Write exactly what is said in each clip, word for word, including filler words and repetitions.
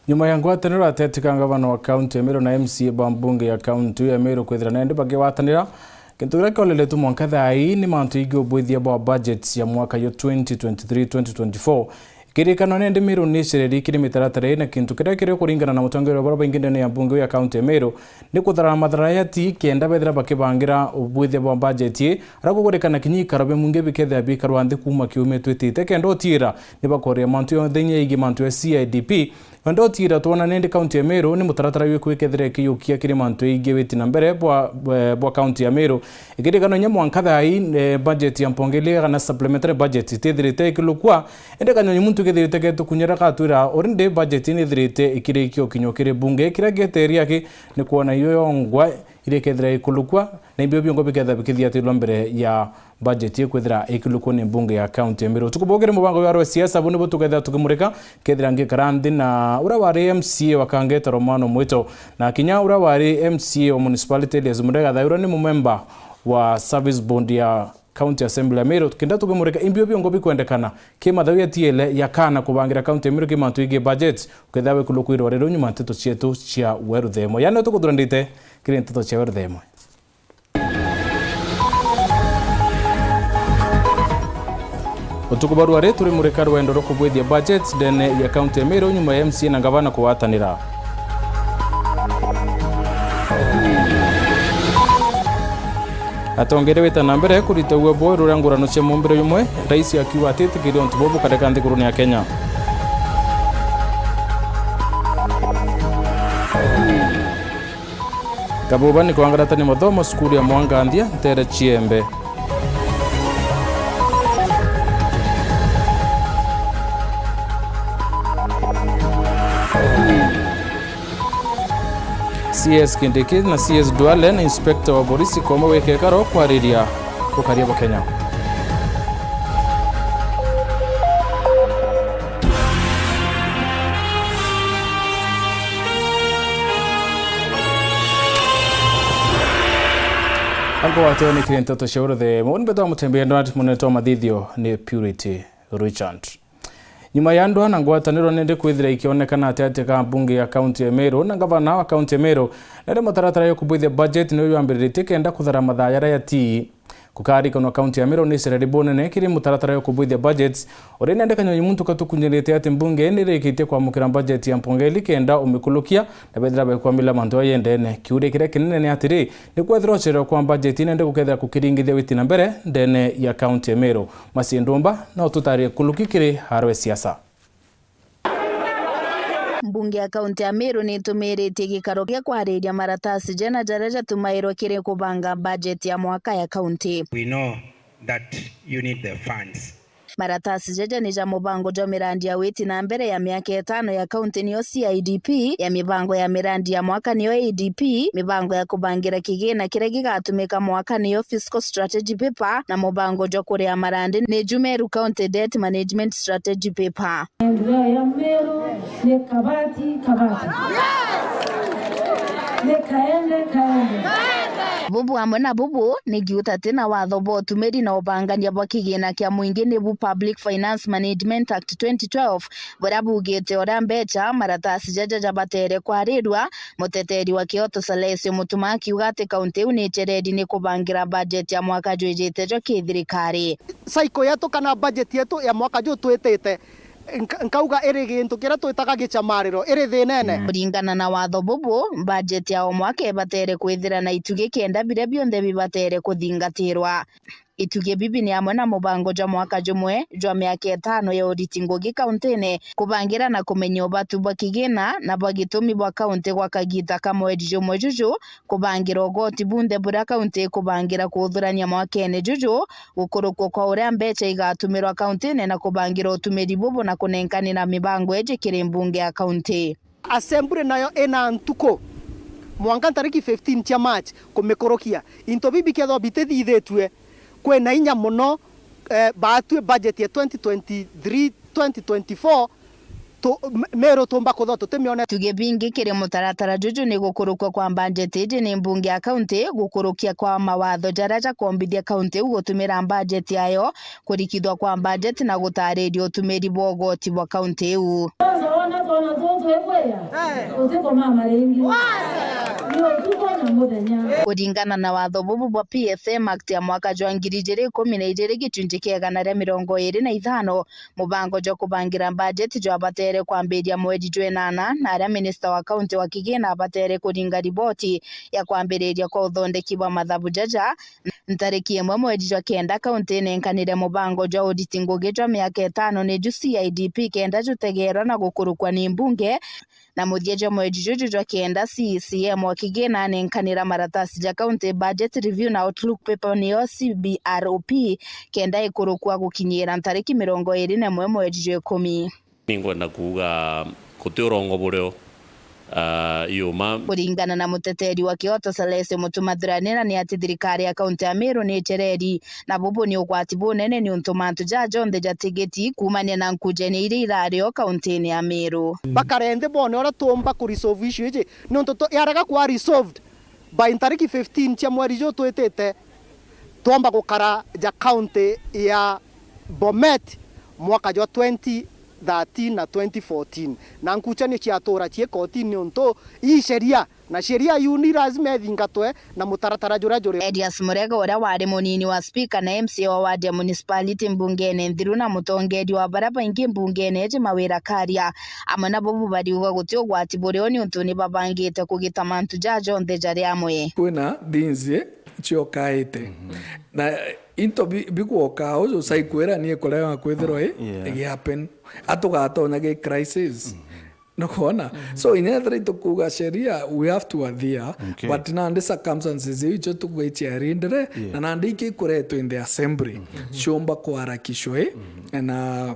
Nyuma ya ngwataniro ateti ka ngavana wa kaunti ya Meru na M C A ba mbunge ya kaunti ya Meru kwithira nandi bakigwatanira, gintu kiria kioleretwe mwanka thaa ii ni mantu ingi ubwithia bwa budget ya mwaka yo twenty twenty-three twenty twenty-four. Kirikano nandi Meru ni cireri kiri mitaratara ii, na gintu kiria kiri kuringana na mutongeria wa baria baingi ndene ya mbunge ya kaunti ya Meru ni kuthara mathara ya ti kenda bethira bakibangira ubwithia bwa budget ii, aria kugurikana kinya ikaro bia mwingi bikethira bikarwa nthi kuuma kiumia twitite, kenda utiira ni bakoria mantu yonthe inya yigi mantu ya C I D P. Wenda utiira twona nindi kaunti ya Meru ni mutaratara wiku ikethira ikiyukia kiri mantu ingi witi na mbere bwa, bwa, bwa kaunti ya Meru. Ikiririkana inya mwanka thaa ii, eh, budget ya mpongeli kana supplementary budget itithirite ikilukua, indi kanyonyi muntu kethirite getukunyira gatwira already budget ni ithirite ikirikio kinywa kiri bunge. Kiria gieteria ki ni kwona iyo yongwa iria ikethira ikulukua, na ibio biongo bikethira bikithiatirwa mbere ya budget ikwithira ikilukwa ni mbunge ya kaunti ya Meru. Utuku buu kiri mubango wa siasa, bu nibu tukethira tukimurika, kethira ngikara nthi na uria wari M C A wa Kangeta Romano Mwito, na kinya uria wari M C A wa municipality Elias Murega, thaa uria ni mumemba wa service board ya County Assembly ya Meru, kenda tukimurika imbio biongo bikwendekana ki mathabu ya T L A ya kana kubangira kaunti ya Meru ki mantu igii budget, ukethira wikulukwa irore riu nyuma nteto cietu cia Weru Themo. Yani utuku thurandite kiri nteto cia Weru Themo. Utuku bwa rwari turi murika rwendo rwa kubwithia budget ndene ya kaunti ya Meru nyuma ya M C A na ngavana kugwatanira. Atongeria wita na mbere kurita uwe bweru uria ngurano cia mumbire jumwe, rais akiuga atitikiri untu bubu kareka nthigurune ya Kenya. Kabuba ni kwangaratania mathomo cukuru ya Mwanganthia, ntere Chiembe. C S Kindiki na C S Duale na inspector wa borisi koma wikekaro kwariria gukaria Bakenya. Ango wateo ni kiri nteto cia uruthe. Muni mbetwa mutembea ndwat munene twa mathithio ni Purity Richard. Nyuma ya ndwa na ngwataniro nende kwithira ikionekana ati ati ka mbunge ya kaunti ya Meru na ngavana wa kaunti ya Meru, nende mutaratara yo kubwithia budget niyo yambiriritie kenda kuthara mathaa jaria yati. Kukarikanwa kaunti ya Meru ni cereri bunene kiri mutaratara yo kubwithia budget, uria nende kanyonyi muntu katukunyirite ati mbunge nirikitie kwamukira budget ya mpongeli kenda umikulukia na bethira bekwamila mantu yendene. Kiuria kiria kinene ni atiri, ni kwethira ucererwa kwa budget nende gukethira kukiringithia witi na mbere ndene ya kaunti ya Meru. Maciĩ Ndumba, no tũtarĩrie kũlũki kĩrĩ haro ya siasa. Mbunge ya kaunti ya Meru nĩ ĩtũmĩrĩtie gĩkaro gĩa kwarĩria maratasi jena jarĩa jatumaĩrwo kĩrĩ kũbanga budget ya mwaka ya kaunti. We know that you need the funds. Maratasi jaja nĩ ja mũbango jwa mĩrandi ya wĩti na mbere ya mĩaka ĩtano ya kaunti nĩyo C I D P, ya mĩbango ya mĩrandi ya mwaka nĩyo A D P, mĩbango ya kũbangĩra kĩgĩna kĩrĩa gĩgatũmĩka mwaka nĩyo fiscal strategy paper, na mũbango jwa kũrĩa marandi nĩ ju Meru County Debt Management Strategy Paper. Maendeleo ya Meru ni kabati, kabati. Ni kaende, kaende. Bubu amwe na bubu, ni ngiuta ti na watho bwa utumiri na ubangania bwa kigina kia mwingi ni bu Public Finance Management Act twenty twelve, buria bugite uria mbecha maratasi jaja jabatere kwarirua. Muteteri wa kioto Salesio Mutuma akiuga ati kaunti iu ni icereri ni kubangira budget ya mwaka jwijite jwa kithirikari. Cycle yetu kana budget yetu ya mwaka juu twitite, nka-, nkauga iri gintu kiria twitaga gichamariro, iri thinene. Mm. Kuringana na watho bubu, budget ya o mwaka ibatere kwithira na itugi kenda biria bionthe bibatere kuthingatirwa. Itugi bibi ni amwe na mubango jwa mwaka jumwe jwa miaka itano ya uriti ngugi kauntine, kubangira na kumenya ubatu bwa kigina na bwa gitumi bwa kaunti gwa kagita ka mweri jumwe juju, kubangira ugoti bunthe buria kaunti ikubangira kuthurania mwakene juju, gukurukwo kwa uria mbecha igatumirwa kauntine na kubangira utumiri bubu na kunenkanira mibango iji kiri mbunge ya kaunti. Assembly nayo ina ntuku mwanka ntariki fifteen cia March kumikurukia. Into bibi kethwa bitithithitue, kwina inya muno, eh, batue budget ya twenty twenty-three twenty twenty-four tu-, m-, Meru tumba kuthwa tutimione. Tuge bingi kiri mutaratara juju ni gukurukwa kwa budget iji ni mbunge ya kaunti, gukurukia kwa mawatho jaria jakombithia kaunti iu gutumira budget yayo, kurikithwa kwa budget na gutariria utumiri bwa ugoti bwa kaunti iu. Ona tu twikwiya, utikuma maringi. Ni utuku na muthenya. Kuringana na watho bubu bwa P F M Act ya mwaka jwa ngiri ijiri ikumi na ijiri gicunji kia igana ria mirongo iri na ithano, mubango jwa kubangira mbajeti jwabatere kwambiria mweri jwa inana, na aria minista wa kaunti wa kigina abatere kuringa riboti ya kwambiriria kwa uthondeki bwa mathabu jaja. Ntariki imwe mweri jwa kenda, kaunti inenkanire mubango jwa uriti ngugi jwa miaka itano ni ju C I D P kenda jutegeerwa na gukurukwa ni mbunge, na muthia jwa mweri juju jwa kenda, C E C M wa kigina anenkanira maratasi ja County Budget Review na Outlook Paper, niyo C B R O P, kenda ikurukwa gukinyira ntariki mirongo iri na imwe mweri jwa ikumi. Ningwenda kuuga guti urongo burio, ah, iuma. Kuringana na muteteri wa kioto Celeste Mutuma Thuranira ni ati thirikari ya kaunti ya Meru ni icereri, na bubu ni ugwati bunene niuntu mantu jaa jonthe jatigiti kuumania na nkujene iria irario kauntini ya Meru. Bakare nthi bone uria tuumba ku resolve issue iji, niuntu tu-, yarega kwa resolved by ntariki fifteen cia mweri juu twitite, twomba gukara ja county ya Bomet mwaka jwa twenty thirteen na twenty fourteen, na nkuchanio ciatura cii kotini niuntu ii sheria, na sheria iu ni lazima ithingatwe na mutaratara juria juri. Elias Murega, uria wari munini wa spika na M C A wa ward ya municipality mbungene nthiru na mutongeria wa baria baingi mbungene iji Mawira Karia, amwe na bubu bariuga guti ugwati burio niuntu ni babangite kugita mantu jaa jonthe jari amwe. Kwina things ciokaite. Na into bi-, bigwoka uju, saikwira ni ikurewa kwithirwa i, yeah, igihappen. Atugatonya gi crisis. Nukwona? So, inya ethira itukuuga sheria, we have to adhere. Okay. But nandi circumstances iu icio tugwichia rindire, yeah, na nandi iki ikuretwe in the assembly. Ciumba kwarakishwa, eh? Na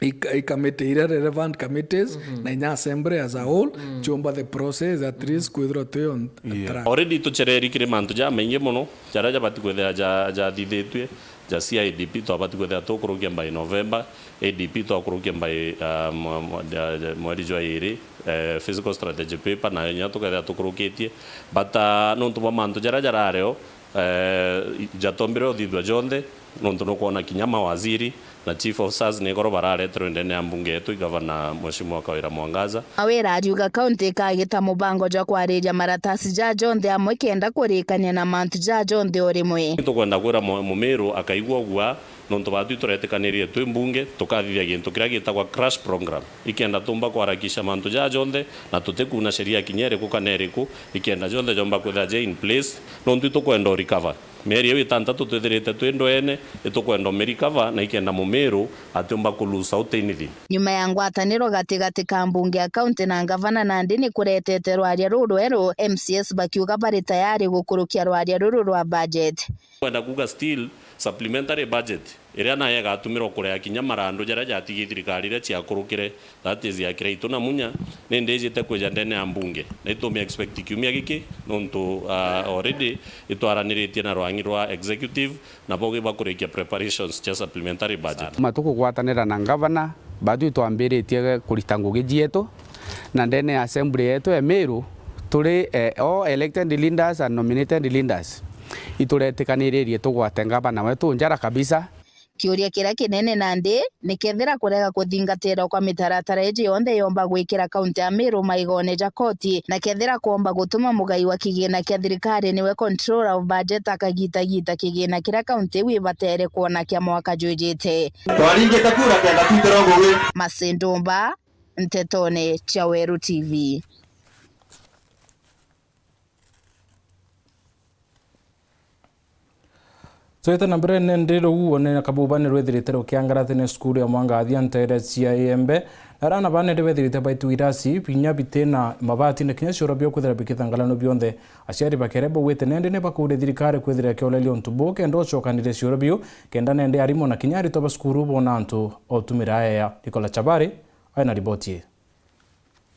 i, i committee iria relevant committees, na inya assembly as a whole, ciumba the process at least kwithirwa twi on, yeah, track. Already tuchereri kiri mantu jamaingi mono, jaria jabati kwithira ja, jathithitue, ja C I D P twabati kwithira tukurukia by November, A D P twakurukia by, uh, mwa-, mwa-, ja-, ja-, mweri jwa iri, eh, physical strategy paper, nayo inya tukethira tukurukitie. But, uh, nontu bwa mantu jaria jarari o, eh, jatombire uthithua jonthe, nontu nukwona kinya mawaziri, na chief officers ni ikoro barareterwe ndene ya mbunge yetu, i gavana Mheshimiwa Kawira Mwangaza. Mawira ariuga kaunti ikagita mubango jwa kwariria maratasi ja jonthe amwe kenda kurikania na mantu ja jonthe o rimwe. Tukwenda kwira mu-, Mumiru akaigua guaa, nontu batwi turetikanirie twi mbunge tukathithia gintu kiria gitagwa crash program, ikenda tumba kwarakisha mantu ja jonthe, na tutikuna sheria kinya iriku kana iriku, ikenda jonthe jomba kwithira je in place, nontu itukwenda u recover. Mieri iu itantatu twithirite twi ndweene, itukwenda umirecover na ikenda Mumiru atiumba ku lose out anything. Nyuma ya ngwataniro gatigati ka mbunge ya kaunti na ngavana, nandi ni kuretete rwaria rurweru, M C As bakiuga bari tayari gukurukia rwaria ruru rwa budget. Kwenda kuuga still supplementary budget iria nayo igatumirwa kurea kinya marandu jaria jatigi thirikari iria ciakurukire. That is ya Kiraitu na Munya, ni ndijite kwija ndene ya mbunge. Na itumi expect kiumia giki, nontu, uh, already itwaraniritie na rwangi rwa executive, na bogi bakurikia preparations cia supplementary budget. Ma tukugwatanira na ngavana, batwi twambiritie kurita ngugi cietu, na ndene ya assembly yetu ya Meru, turi, eh, all elected leaders and nominated leaders. Ituretikanirie tugwate ngavana wetu njara kabisa. Kiuria kiria kinene nandi ni kethira kurega kuthingatirwa kwa mitaratara iji yonthe yomba gwikira kaunti ya Meru maigone ja koti, na kethira kwomba gutuma mugai wa kigina kia thirikari niwe controller of budget akagitagita kigina kiria kaunti iu ibatere kwona kia mwaka jwijite. Twaringite kura kenda twitira ngugi. Masindumba, Ntetone cia Weru T V. Twite na mbere nende ruguo ni kabuba ni rwithirite rukiangara thini cukuru ya Mwangathia ntere cia Iembe, na arana bane ni bethirite baitu irasi binya bitina mabati na kinya cioro bia kwithira bikithangalano bionthe. Aciari bakere baugite nende ni bakuria thirikari kwithira ikioleria untu buu kenda ucokanire cioro biu, kenda nende arimu na kinya aritwa ba cukuru bona antu otumira aya. Nicola Chabari aina riboti ii.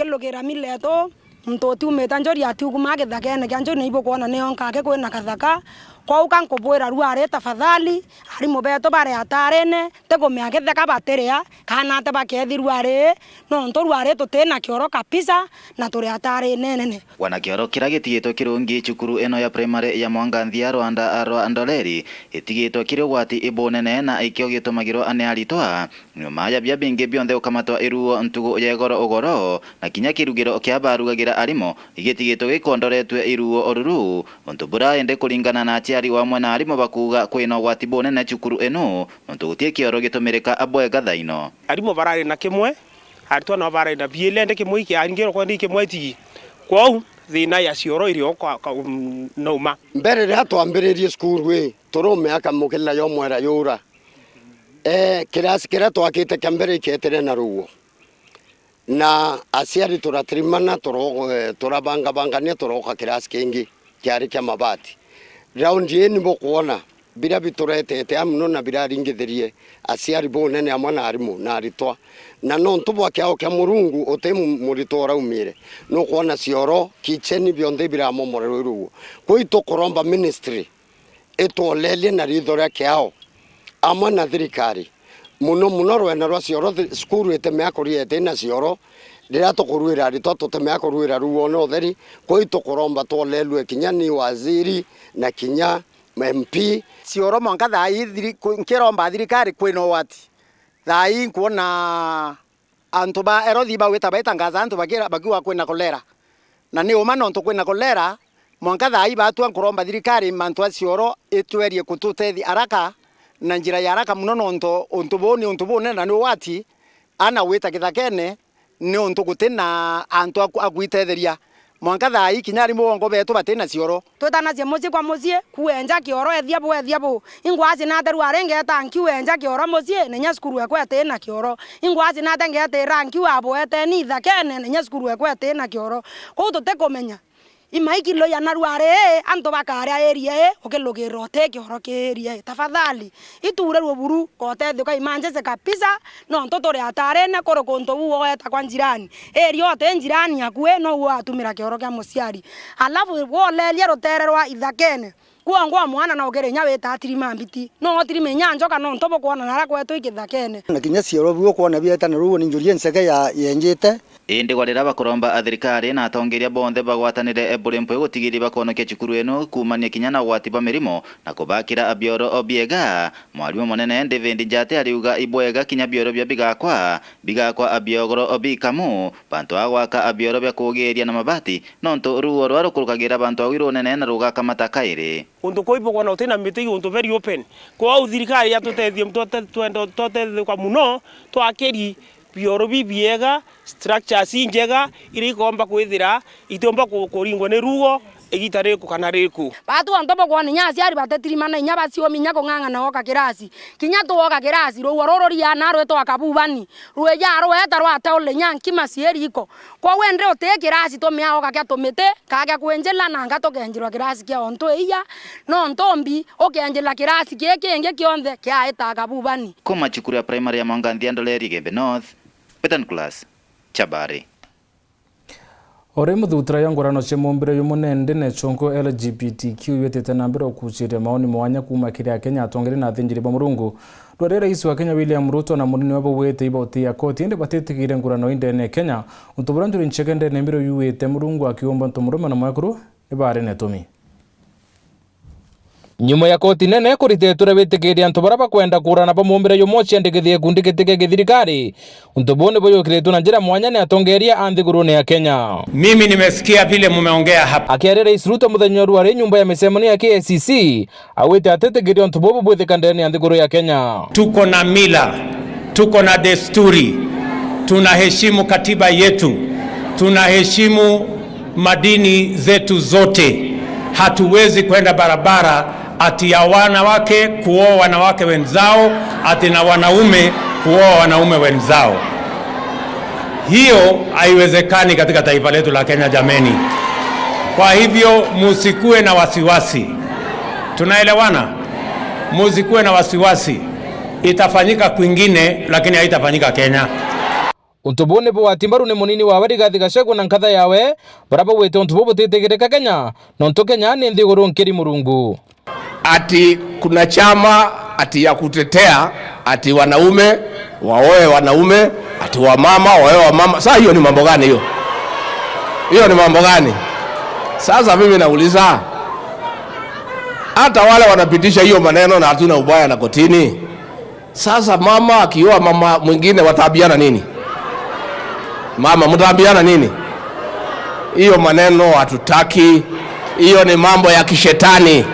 Lugira mila yetu, muntu utiumite njuri atiuguma githakene kia njuri, na ibukwona ni yonka aki kwina kathaka, Kwou ka nkubwira ruari, tafadhali, arimu betu bari atarine, tikumenya githeka batiria, kana ate bakethirua ri, nontu ruari tutina kioro kabisa, na turi atarine nene. Wana kioro kiria gitigitwe kirungi cukuru ino ya primary ya Mwanganthia rwanda rwa Ndoleri, itigitwe kiri ugwati ibunene na ikio gitumagirwa ni aritwa. Nyuma ya bia bingi bionthe gukamatwa iruo ntugu ya igoro ugoro, na kinya kirugiro kia barugagira arimu igitigitwe gikondoretue iruo ururu. Untu bura indi kuringana na aciari wamwe na arimu bakuuga kwina ugwati bunene cukuru inu, nontu guti kioro gitumirika bwega thaino. Arimu barari na kimwe, aritwa nao barari na biiri, indi kimwe iki aringirwe kwendi kimwe itigi. Kwou, thina ya cioro iri o kwa, kwa, um, nauma. Mbere riria twambiririe cukuru ii, turume akamukirira yomwera yura. Eh, kirasi kiria twakite kia mbere iketire na ruo. Na aciari turatirimana, turo-, eh, turabangabangania, turoka kirasi kingi kiari kia mabati. Raundi ii ni bukwona biria bituretete a muno na biraringithirie aciari bunene amwe na arimu na aritwa. Na nontu bwa kiao kia Murungu uti mu-, muritwa uraumire, nukwona cioro, kicheni bionthe biramomorerwe ruo. Kwou itukuromba ministry itwolerie na ritho ria kiao amwe na thirikari. Muno muno rwena rwa cioro, thi-, cukuru itemea kuria iti na cioro, riria tukuruira aritwa tutemea kuruira ruo na utheri. Kwou itukuromba twolelue kinya ni waziri na kinya M P. Cioro mwanka thaa ii thiri-, ku-, nkiromba thirikari kwina ugwati. Thaa ii nkwona antu ba health bawita baitangaza antu bakira-, bakiuga kwina kolera. Na ni uma nontu kwina kolera, mwanka thaa ii batua nkuromba thirikari mantu a cioro itwerie kututethia haraka, na njira ya haraka muno, nontu untu buu ni untu bunene na ni ugwati, ana gwita kithakene, ni untu guti na antu a ku-, a kwitetheria. Mwanka thaa ii kinya arimu bongo betu bati na cioro. Twitanacie mucii kwa mucii, ku enja kioro, ethia bu, ethia bu. Ingwasi nate ruari ngeta nkiu enja kioro mucii, na inya cukuru ekwa iti na kioro. Ingwasi nate ngetira nkiu abu eteni ithakene, na inya cukuru ekwa iti na kioro. Kwou tutikumenya. Imaikilo ya na ruari ii, antu bakaria area ii, ukilugirira uti kioro ki area ii. Tafadhali, ituurirue buru, kotethioka imanjese kabisa, nontu turi atarene kuri kuntu uu weta kwa njirani. Area uti njirani akui, nou watumira kioro kia muciari. Alafu, woleria rutere rwa ithakene, kwongwa mwana no ukiri inya wita atirima mbiti. No utirime inya njoka nontu bukwona nara kwetu ikithakene. Na kinya cioro biu ukwona bieta na ruo ni njuri nceke ya yenjite. Indi gwa riria bakuromba a thirikari na atongeria bonthe bagwatanire buri mpwi gutigiria bakwonokia cukuru ino kuumania kinya na ugwati bwa mirimo na kubakira bioro biega, mwarimu munene David Njate ariuga ibwega kinya bioro bia bigakwa, bigakwa biogoro bikamu, bantu a gwaka bioro bia kugiria na mabati, nontu ruo rwa rukurukagira bantu au runene na rugakamata kairi. Untu kuu ibukwona uti na miti i untu very open. Kwou thirikari yatutethie, twete-, twenda, twatetheka muno, twakiri bioro bibiega, structures injega, iria ikomba kwithira itiumba ku-, kuringwa ni ruo igita riku kana riku. Batu onto bukwona inya aciari batetirimana inya baciumi inya kung'ang'ana oka kirasi. Kinya twoka kirasi, ruo ruru riana rwitwa kabubani. Rwija rweta rwataule inya nkima ciiri iko. Kwou indi uti kirasi tumia oka kia tumiti, ka kia kwinjila, nanga tukenjirwa kirasi kia ontu iya, no ntumbi ukenjila kirasi kii kingi kionthe kiaita kabubani. Kuma cukuru ya primary ya Mwanganthia Ndoleri Igembe North, Peter Nicholas, Chabari. Uri muthutura ya ngurano cia mumbire jumunene nchonko L G B T Q yetete na mbere ukuciria maoni mwanya kuma kiri Akenya, atongeria na athinjiri ba Murungu. Rwari rais wa Kenya William Ruto na munini wa bawite ibauti ya koti indi batitigire ngurano indene Kenya. Untu buria njuri ncheke ndene mbiro yuite Murungu akiumba ntu murume na mwekuru ibari na itumi. Nyuma ya koti nene kurita itua ria gwitikiria antu baria bakwenda kuurana ba mumbire jumwe ciandikithie gikundi giti gia githirikari, untu buu ni buyukiritwe na njira mwanya ni atongeria a nthigurune ya Kenya. Mimi nimesikia vile mumeongea hapa. Akiaria Rais Ruto muthenya wa rwari nyumba ya micemanio ya K I C C, awite atitikiria untu buu bubwithika ndene ya nthiguru ya Kenya. Tuko na mila, tuko na desturi, tunaheshimu katiba yetu, tunaheshimu madini zetu zote. Hatuwezi kwenda barabara ati ya wanawake kuoa wanawake wenzao, ati na wanaume kuoa wanaume wenzao. Hiyo haiwezekani katika taifa letu la Kenya, jameni. Kwa hivyo, musikuwe na wasiwasi. Tunaelewana? Musikuwe na wasiwasi. Itafanyika kwingine, lakini haitafanyika Kenya. Untu buu ni bugwati mbaru ni munini wawe Rigathi Gachagua na nkatha yawe, baria baugite untu buu butitigirika Kenya, nontu Kenya ni nthiguru nkiri Murungu. Ati kuna chama ati ya kutetea ati wanaume waoe wanaume, ati wamama waoe wamama. Sasa hiyo ni mambo gani hiyo? Hiyo ni mambo gani? Sasa mimi nauliza, hata wale wanapitisha hiyo maneno na hatuna ubaya na kotini, sasa mama akioa mama mwingine, wataambiana nini? Mama, mtaambiana nini? Hiyo maneno hatutaki. Hiyo ni mambo ya kishetani.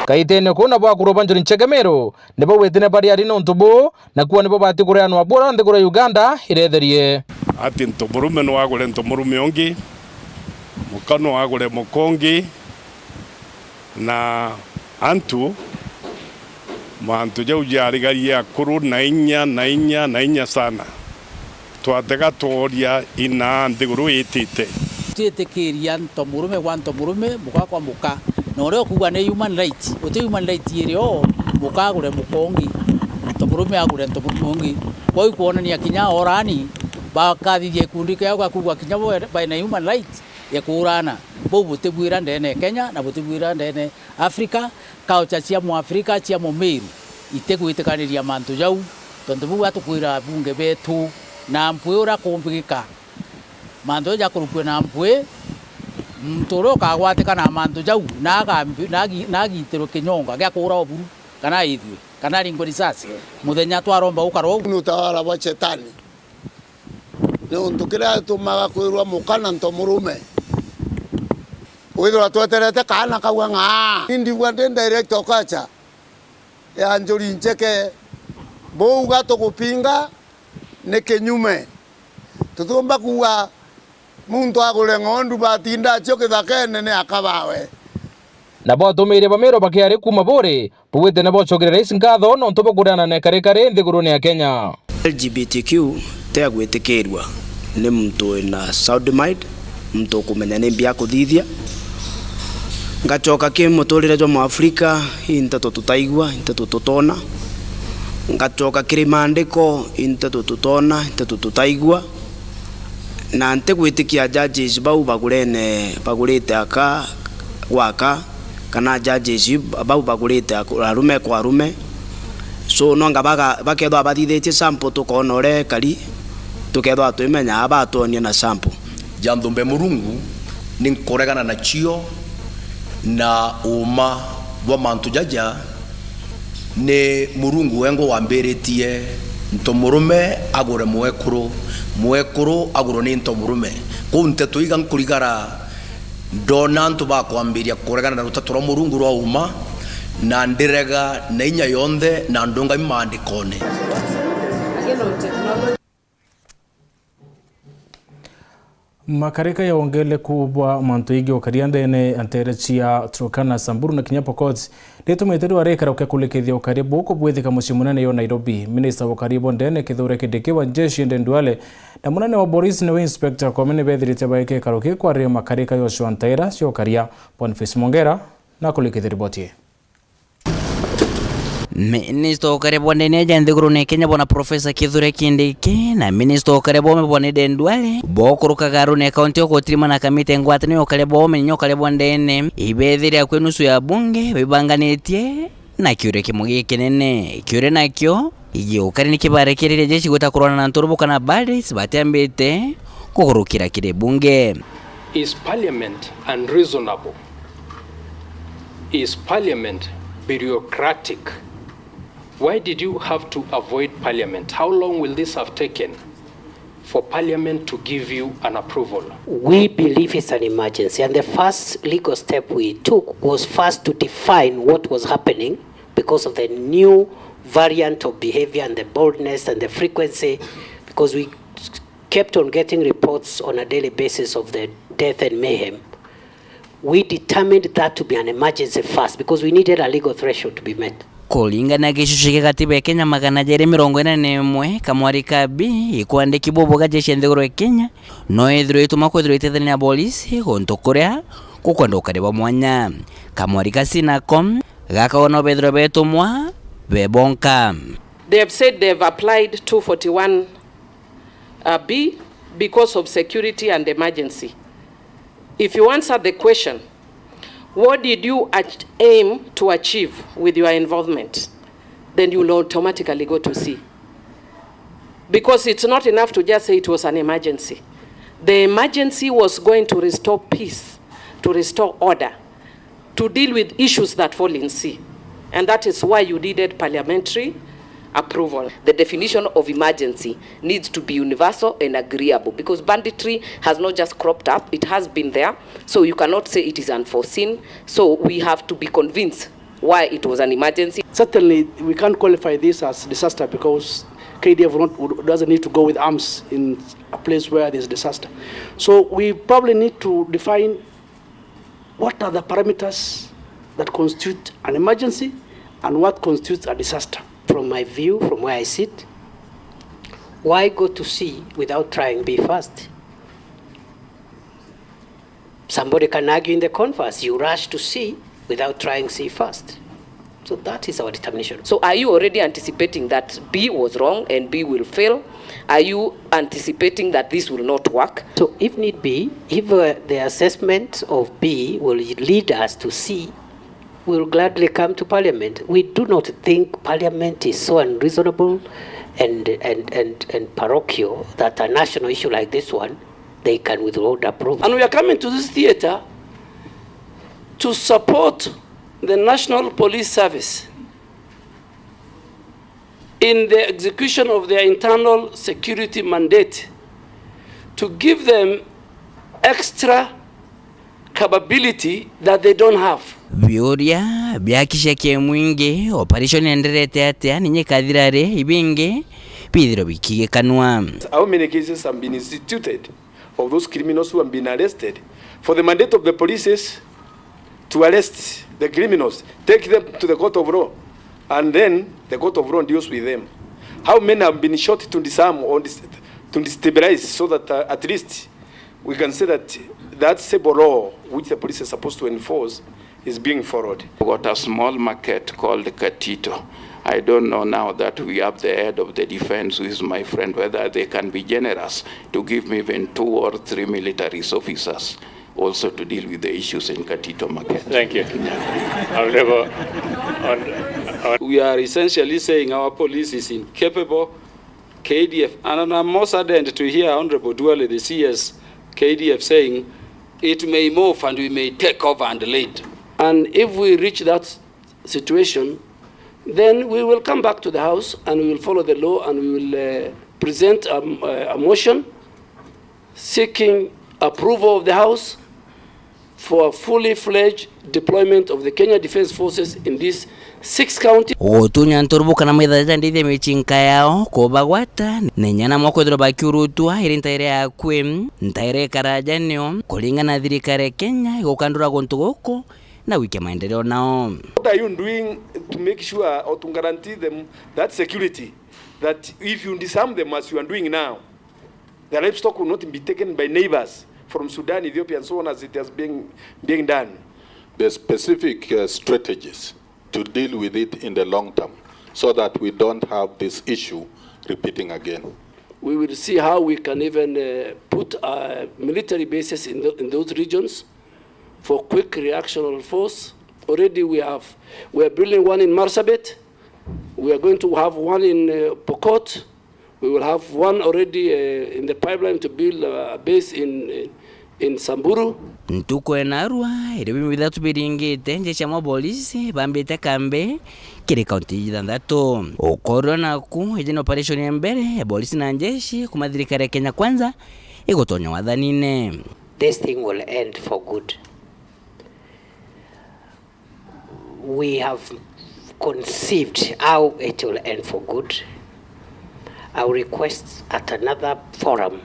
Kaitene kuu nabo akuru ba Njuri Nchekemero nibo gwitine bari ari nontu buu, na kuo nibo bati kureanwa bura nthiguru ya Uganda iretherie. Ati ntomurume no agure ntomurume ungi, muka no agure muka ungi, na antu, mantu jau jarigarie akuru na inya, na inya, na inya sana. Twatega tworia ina nthiguru itite. Twitikiria ntomurume gwa ntomurume, muka kwa muka. Na uria ukuuga ni human right, uti human right iri o, muka agure muka ungi, ntomurume agure ntomurume ungi. Kwou ikwonania kinya orani bakathithia gikundi kiao gakuuga kinya bo baina human right ya kuurana. Buu butibwira ndene ya Kenya na butibwira ndene Africa. Culture cia Muafrika, cia Mumiru, itigwitikaniria mantu jau, tontu buu atukwira abunge betu na mpwi uria kumbigika mantu jau jakurukue na mpwi, muntu uria ukagwatikana na mantu jau na agambi-, na agi-, na agitirwe kinyonga gia kuura o buru, kana aithue, kana aringwe risasi, muthenya twaromba gukara uu. Ni utawala bwa Shetani. Niuntu kiria gitumaga kwirwa muka na ntomurume, withirwa tweterete kaana kauga ng'aa. Ni ndigua ndi director of culture ya Njuri Ncheke, bouga tugupinga ni kinyume. Tutiumba kuuga muntu agure ng'ondu batinda acio kithakene ni aka bawe. Nabo atumiiria ba Meru bakiari kuuma Buuri, bugwite nabo bacokere Rais nkatho nontu bwa kureana na ikarikari nthigurune ya Kenya. L G B T Q ti ya gwitikiirua, ni muntu wina sound mind, muntu ukumenya ni mbi akuthithia. Ngacoka ki muturire jwa Mwafrika, i nteto tutaigua, i nteto tutona. Ngacoka kiri maandiko, i nteto tutona, i nteto tutaigua. Na ntigwitikia judges bau bagurene, bagurite aka gwaka, kana judges bau bagurite aku-, arume kwa arume. So, nonga baga-, bakethwa bathithitie sample, tukoona uria ekari, tukethwa twimenya, aba atwonie na sample. Janthumbe Murungu, ni nkuregana nacio, na uuma bwa mantu jaja, ni Murungu wengwa wambiritie ntomurume agure mwekuru, mwekuru agurwe ni ntomurume. Kwou nteto iga nkurigara, ndona antu bakwambiria kuregana na rutatu rwa Murungu rwa uuma, na ndirega na inya yonthe na ndunga i maandikone. Makarika ya wongeleku bwa mantu ingi ukaria ndene ya ntere cia Turkana, Samburu na kinya Pokot nitumite riu ari ikaro kia kurikithia ukaria buku bwithika mucii munene yo Nairobi. Minista wa ukaria bwa ndene Kithure Kindiki, wa njeshi Aden Duale, na munene wa borisi niwe Inspector Koome nibethirite baike ikaro ki kwariria makarika ya ucua ntaira cia ukaria. Boniface Mwongera na kurikithia riboti ii. Minista wa ukaria bwa ndene ja nthigurune ya Kenya, bwana Professor Kithure Kindiki, na minista wa ukaria bwa ume, bwana Aden Duale, bokurukaga arune kaunti o gutirima na kamite ngwataniro ya ukaria bwa ume na ukaria bwa ndene, ibethire akui nusu ya bunge bibanganitie na kiuria kimwe gikinene. Kiuria nakio, igi ukari ni kibarekereria jeshi gwita kurwana na nturubu kana bandits batiambite kukurukira kiri bunge? Is parliament unreasonable? Is parliament bureaucratic? Why did you have to avoid parliament? How long will this have taken for parliament to give you an approval? We believe it's an emergency, and the first legal step we took was first to define what was happening because of the new variant of behavior and the boldness and the frequency, because we kept on getting reports on a daily basis of the death and mayhem. We determined that to be an emergency first because we needed a legal threshold to be met. Kuringana na gicucu kia gatiba ya Kenya magana jeri mirongo ina na imwe, kamwari ka B, ikwandiki bubu ga jeshi ya nthiguru ya Kenya, no ithirwe ituma kwithirwa itethania na polisi guntu kuria gukwenda ukari bwa mwanya. Kamwari ka C nako gakauga no bethirwe betumwa be bonka. They have said they have applied two forty-one, uh, B because of security and emergency. If you answer the question, What did you ach-, aim to achieve with your involvement? Then you will automatically go to C. Because it's not enough to just say it was an emergency. The emergency was going to restore peace, to restore order, to deal with issues that fall in C. And that is why you needed parliamentary approval. The definition of emergency needs to be universal and agreeable, because banditry has not just cropped up, it has been there. So you cannot say it is unforeseen. So we have to be convinced why it was an emergency. Certainly, we can't qualify this as disaster because K D F not, doesn't need to go with arms in a place where there's disaster. So we probably need to define what are the parameters that constitute an emergency and what constitutes a disaster. From my view, from where I sit, why go to C without trying B first? Somebody can argue in the converse, you rush to C without trying C first. So that is our determination. So are you already anticipating that B was wrong and B will fail? Are you anticipating that this will not work? So if need be, if, uh, the assessment of B will lead us to C, we will gladly come to Parliament. We do not think Parliament is so unreasonable and, and, and, and parochial that a national issue like this one, they can withhold approval. And we are coming to this theatre to support the National Police Service in the execution of their internal security mandate, to give them extra capability that they don't have. Biuria biakisha kia mwingi, operation enderete atia, ninye kathira ri, ibingi bithirwe bikigikanwa. How many cases have been instituted of those criminals who have been arrested? For the mandate of the police is to arrest the criminals, take them to the court of law, and then the court of law deals with them. How many have been shot to disarm or dis-, to destabilize so that, uh, at least we can say that that civil law which the police is supposed to enforce is being followed? We've got a small market called Katito. I don't know now that we have the head of the defense, who is my friend, whether they can be generous to give me even two or three military officers also to deal with the issues in Katito Market. Thank you. Honorable, on, on. We are essentially saying our police is incapable. K D F, and I'm more saddened to hear Honorable Duale, the C S, K D F, saying, "It may move and we may take over and lead." And if we reach that situation, then we will come back to the House and we will follow the law and we will, uh, present a, a motion seeking approval of the House for a fully fledged deployment of the Kenya Defence Forces in these six counties. Gutunya nturubu kana maithaja ndithia micinka yao kubagwata, na inya namo kwithirwa bakiurutwa iri ntaire yakwi, ntaire ikaraja nio, kuringana na thirikari ya Kenya igukandura guntu guku na gwikia maendeleo nao. What are you doing to make sure or to guarantee them that security, that if you disarm them as you are doing now, the livestock will not be taken by neighbors from Sudan, Ethiopia, and so on as it has been being done? The specific, uh, strategies to deal with it in the long term so that we don't have this issue repeating again. We will see how we can even, uh, put, uh, military bases in tho-, in those regions for quick reactional force. Already we have, we are building one in Marsabit. We are going to have one in, uh, Pokot. We will have one already, uh, in the pipeline to build, uh, a base in, uh, in Samburu. Ntuku enarua, irio bimwe bithatu biringite, njeshi ya mapolisi bambite kambi kiri kaunti ithanthatu. Ukorwa naku, iji ni operation ya mbere ya polisi na njeshi kuma thirikari ya Kenya Kwanza igutonya wathanine. This thing will end for good. We have conceived how it will end for good. I will request at another forum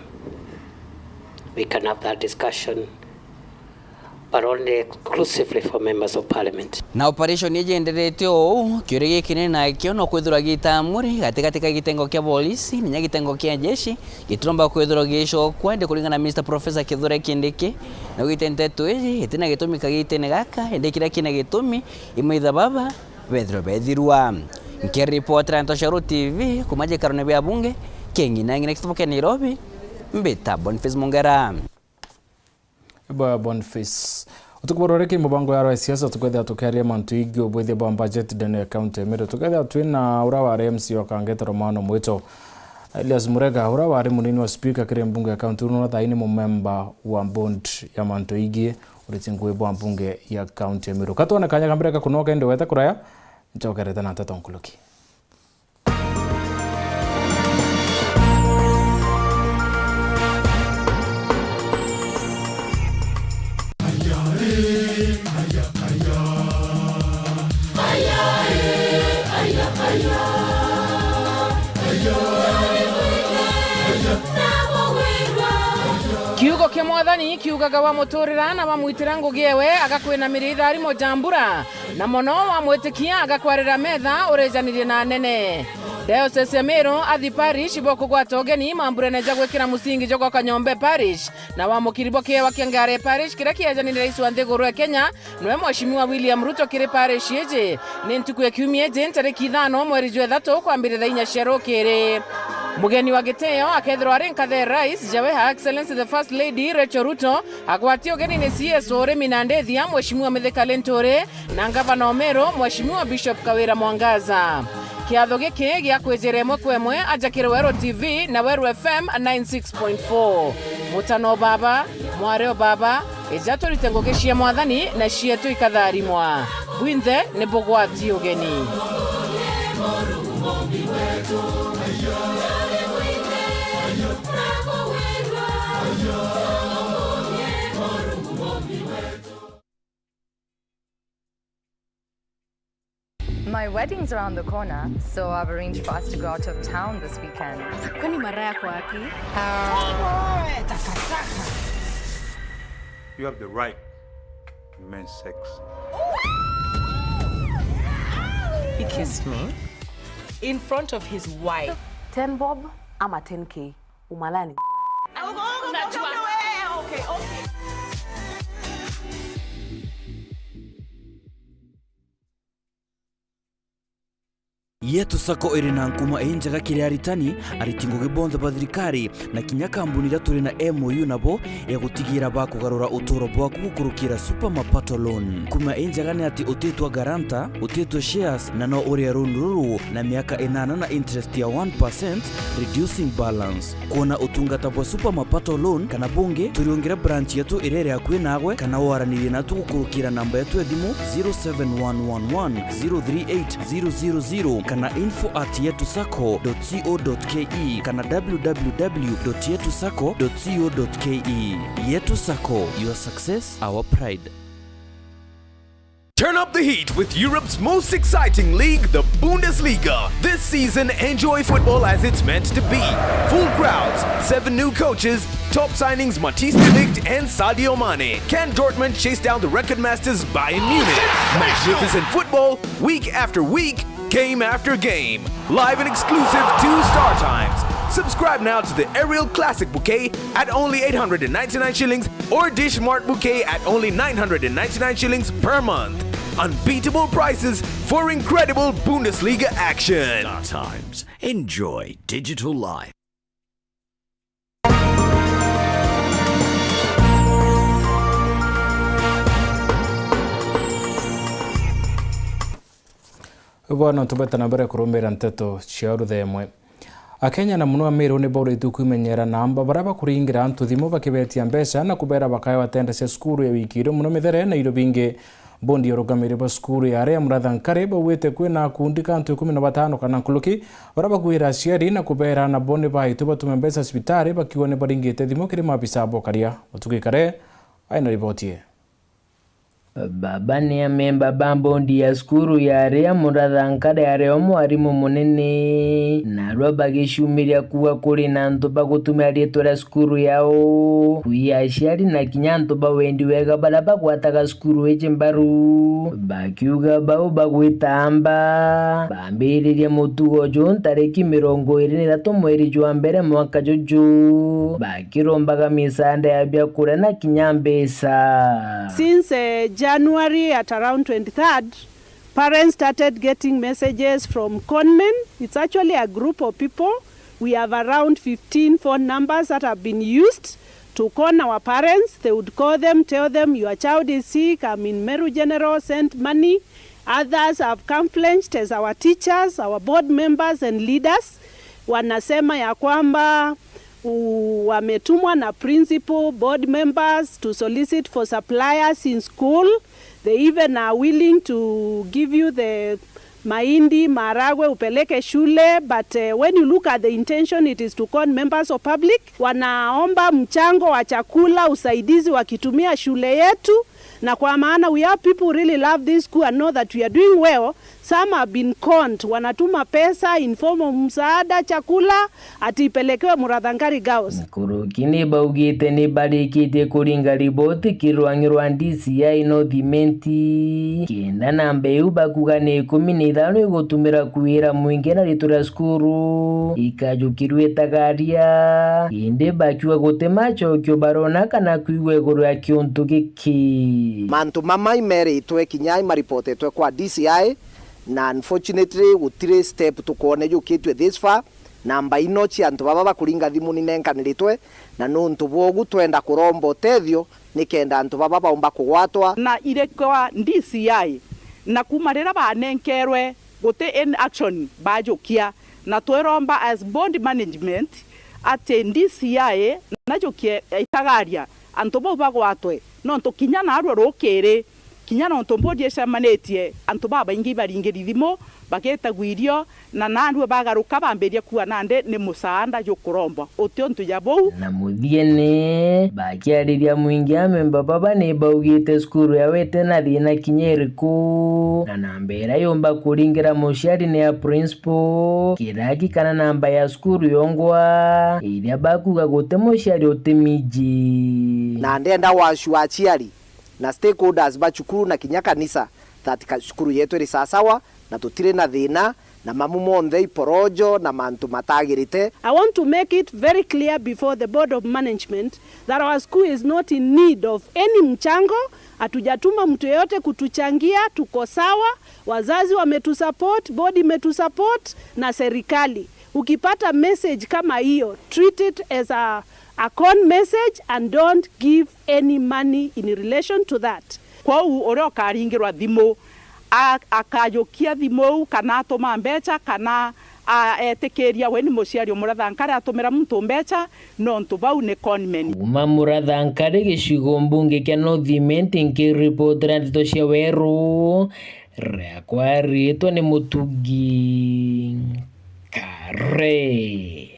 we can have that discussion, but only exclusively for members of parliament. Na operation iji yenderete uu, kiuria gikinene nakio no kwithirwa gitamuri gatigati ka gitengo kia polisi na inya gitengo kia jeshi gitiromba kwithirwa gicokwa, indi kuringana na Mister Professor Kithure Kindiki, naugite nteto iji itina gitumi kagitene gaka, indi kiria kina gitumi, imaitha baba bethirwe bethirwa. Nkiripotera nto cia Ruuru T V kuma gikarone bia bunge kia ng'ina ng'ina gitabo kia Nairobi, mbita Boniface Mungera. Bwa Boniface. Utuku bwa ruriki, mubango ya rwa siasa, tukethia tukiaria mantu ingi ubwithia bwa budget ndene ya kaunti ya Meru. Tukethia twina ura wari M C wa Kangeta Romano Mwito, Elias Murega, ura wari munini wa speaker kiri mbunge ya kaunti, uru nona thaini mumemba wa board ya mantu ingi uriti ngugi bwa mbunge ya kaunti ya Meru. Katwone kanya ka mbere ga kunoka indi wete kuraya, nchokerete na nteto nkuruki. Kiugo kia Mwathani kiugaga, wamuturira na wamwitira ngugi ewe, agakwinamiria itharimo ja mbura. Na mono wamwitikia agakwarira metha urijanirie na anene. Diocese ya Meru, athi parish bokugwata ugeni mamburene ja gwikira musingi jwa gwaka nyomba e parish, na wamukiri bwa kiewa kia Ngare parish kiria kiejanire rais wa nthiguru ya Kenya, nwe Mheshimiwa William Ruto kiri parish iji. Ni ntuku ya kiumia iji, ntariki ithano mweri jwa ithatu, kwambiria thaa inya cia rukiri. Mugeni wa gitio akethirwa ari nkatha ya rais, jawe Her Excellency the First Lady Rachel Ruto, agwati ugeni ni C S wa urimi na ndithia, Mheshimiwa Mithika Linturi, na ngavana o Meru, Mheshimiwa Bishop Kawira Mwangaza. Kiatho giki gia kwijira imwe kwa imwe aja kiri Weru T V na Weru F M ninety six point four. Mutano o baba, mwari o baba, ija turite ngugi cia Mwathani na cietu ikatharimwa. Bwinthe ni bugwati ugeni. My wedding's around the corner, so I've arranged for us to go out of town this weekend. Kwani mara yako wapi? You have the right to men's sex. He kissed me in front of his wife. Ten bob ama ten K? Umalani. Unajua. Okay, okay. Yetu Sacco iri na nkuma injega kiri aritani, ariti ngugi bonthe ba thirikari, na kinya kambuni iria turi na M O U nabo ya gutigira bakugarura uturo bwaku gukurukira Super Mapato Loan. Nkuma injega ni ati utitwa guarantor, utitwa shares, na no urie loan ruru na miaka inana na interest ya one percent, reducing balance. Kwona utungata bwa Super Mapato Loan kana bungi, turiungire branch yetu iria iri akui naagwe, kana waranirie natu gukurukira namba yetu ya thimu zero seven one one one zero three eight zero zero zero kana info at yetu sacco dot co dot K E kana W W W dot yetu sacco dot co dot K E. Yetu Sacco, your success, our pride. Turn up the heat with Europe's most exciting league, the Bundesliga. This season, enjoy football as it's meant to be. Full crowds, seven new coaches, top signings Matthijs de Ligt and Sadio Mane. Can Dortmund chase down the record masters Bayern Munich? Magnificent football, week after week, game after game. Live and exclusive to Star Times. Subscribe now to the Aerial Classic Bouquet at only eight hundred and ninety-nine shillings or Dish Smart Bouquet at only nine hundred and ninety-nine shillings per month. Unbeatable prices for incredible Bundesliga action. Star Times. Enjoy digital life. Bwana, tubete na mbere kurumira nteto cia rutha imwe. Akenya na muno Ameru ni bauritue kwimenyera namba baria bakuringira antu thimu bakibetia mbeca na kubera bakaewa tenda cia cukuru ya wiki irio muno mithere na irio bingi. Bondi ya urugamiri bwa cukuru ya aria Muratha Nkari baugite kwina akundi ka antu ikumi na batano kana nkuruki baria bagwira aciari na kubera nabo ni baitwe batume mbeca cibitari bakiuga ni baringite thimu kiri maabisa bokaria. Mutugi Kare aina riboti ii. Baba ni amemba ba bondi ya cukuru ya aria Muratha Nkari ari o mwarimu munene, narua bagiciumiria kuuga kuri na antu bagutumira riitwa ria cukuru yao kwiya aciari na kinya antu ba wendi wega baria bagwataga cukuru iji mbaru, bakiuga bau bagwitamba bambiririe mutugo juu ntariki mirongo iri na ithatu mweri jwa mbere mwaka juju, bakirombaga misaanda ya biakuria na kinya mbeca. Since, eh, January at around twenty-third, parents started getting messages from conmen. It's actually a group of people. We have around fifteen phone numbers that have been used to con our parents. They would call them, tell them, "Your child is sick, I'm in Meru General, send money." Others have come fledged as our teachers, our board members and leaders. Wanasema ya kwamba, u-, wametumwa na principal, board members to solicit for suppliers in school. They even are willing to give you the mahindi, maharagwe upeleke shule, but, eh, when you look at the intention, it is to con members of public. Wanaomba mchango wa chakula, usaidizi wakitumia shule yetu, na kwa maana we have people who really love this school and know that we are doing well, some have been conned, wanatuma pesa in form of msaada, chakula, ati ipelekewe Murathankari Girls. Nkuruki ni baugite ni barikitie kuringa riboti ki rwang'i rwa D C I North Imenti, kenda namba iu bakuga ni ikumi na ithano igutumira kuira mwingi na ritu ria cukuru ikajukirwe itagaria, indi bakiuga guti macokio barona kana kwigua iguru ya kiuntu giki. Mantu mama imeritwe kinya imaripotetwe kwa D C I, na unfortunately gutiri step tukwone jukitue this far. Namba ino cia antu baba bakuringa thimu ninenkanirite, na nuntu bwogu twenda kuromba utethio nikenda antu baba baumba kugwatwa. Na iri kwa D C I, na kuma riria banenkerwe guti in action bajukia, na twiromba as board management ati D C I najukie itagaria antu bau bagwatwe, nontu kinya narua rukiri, kinya nontu mbodi icemanitie, antu babaingi ibaringiri thimu, bagitagwa irio, na narua bagaruka bambiria kuua nandi ni musaanda jukurombwa. Uti untu ja buu. Na muthiene, bakiariria mwingi, amemba baba ni baugite cukuru yao iti na thina kinya iriku, na namba iria yumba kuringira muciari ni ya principal, kiraki kana namba ya cukuru yongwa, iria bakuga guti muciari utimiji. Na ndenda washua aciari na stakeholders ba cukuru na kinya kanisa that ka-, cukuru yetu iri sasawa na tutiri na thina na mamu monthe iporojo na mantu matagirite. I want to make it very clear before the board of management that our school is not in need of any mchango. Hatujatuma mtu yeyote kutuchangia, tuko sawa. Wazazi wametusupport, board imetusupport na serikali. Ukipata message kama hiyo, treat it as a, a con message and don't give any money in relation to that. Kwou uria ukaringirwa thimu, a-, akajukia thimu iu, kana atuma mbeca, kana a-, etikiria we ni muciari umuratha nkari atumira muntu mbeca, nontu bau ni conmen. Kuma Murathankari, gicigo mbunge kia North Imenti, nkiripotera ndeto cia Weru, riakwa riitwa ni Mutugi Kare.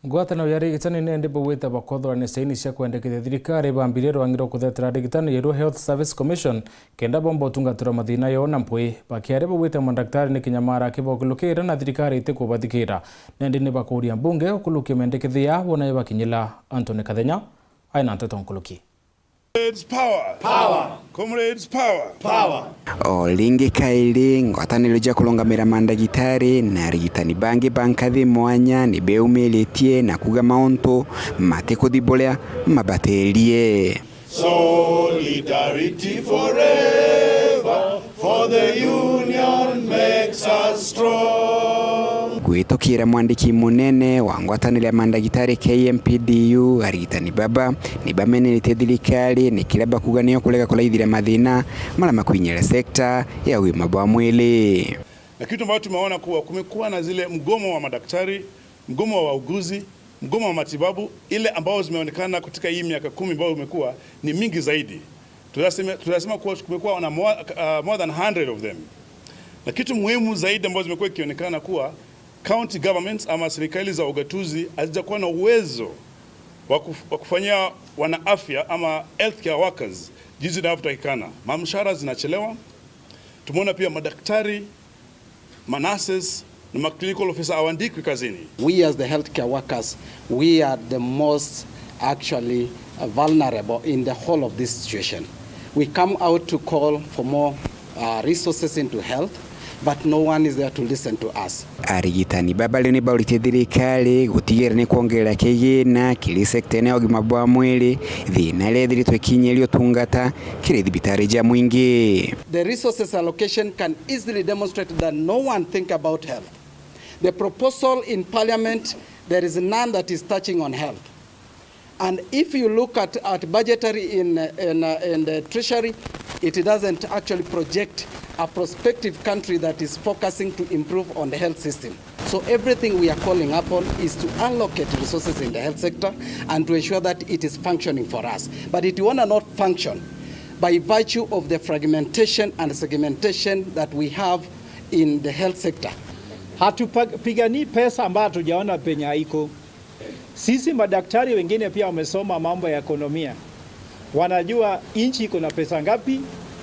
Ngwataniro ya arigitani ni indi baugite bakothorania ciaini cia kwendekithia thirikari bambirie rwang'i rwa kuthetera arigitani, yerua Health Service Commission, kenda bomba utungatirwa mathina yoo na mpwi. Bakiaria baugite mandakitari ni kinya mara akibokulukira na thirikari itikubathikira. Nendi ni bakuria mbunge ukulukia mendekithia yabo na ibakinyila. Anthony Kathenya aina nteto nkuluki. Comrades, power! Power! Comrades, power! Power! O ringi kairi, ngwataniro cia kurungamira mandagitari na arigitani bangi ba nkathi mwanya ni beumiritie na kuga mauntu matikuthi buria mabatirie. Solidarity forever, for the union makes us strong. Kwitukira mwandiki munene wa ngwataniro ya mandagitari K M P D U, arigitani baba ni bameneretie thirikari ni kiria bakuga niyo kurega kuraithira mathina maria makwinyira sekta ya ugima bwa mwili. Na kitu ambacho tumeona kuwa kumekuwa na zile mgomo wa madaktari, mgomo wa wauguzi, mgomo wa matibabu, ile ambao zimeonekana katika hii miaka kumi ambayo imekuwa ni mingi zaidi. Tunasema, tunasema kuwa kumekuwa na more, uh, more than hundred of them. Na kitu muhimu zaidi ambayo zimekuwa ikionekana kuwa county governments ama serikali za ugatuzi hazijakuwa na uwezo wa kuf-, wa kufanyia wanaafya ama healthcare workers jinsi inavyotakikana. Mamshahara zinachelewa. Tumeona pia madaktari, manurses na ma clinical officer hawaandikwi kazini. We as the healthcare workers, we are the most actually, uh, vulnerable in the whole of this situation. We come out to call for more, uh, resources into health, but no one is there to listen to us. Arigitani baba riu ni bauritie thirikari gutigira ni kwongerera kigina kiri sekta ya ugima bwa mwiri, thina iria ithiritwe ikinyia utungata kiri thibitari ja mwingi. The resources allocation can easily demonstrate that no one think about health. The proposal in parliament, there is none that is touching on health. And if you look at, at budgetary in, in, uh, in the treasury, it doesn't actually project a prospective country that is focusing to improve on the health system. So everything we are calling upon is to allocate resources in the health sector and to ensure that it is functioning for us. But it will not function by virtue of the fragmentation and segmentation that we have in the health sector. Hatupiganii pesa ambayo hatujaona penye haiko. Sisi madaktari wengine pia wamesoma mambo ya ekonomia. Wanajua inchi iko na pesa ngapi,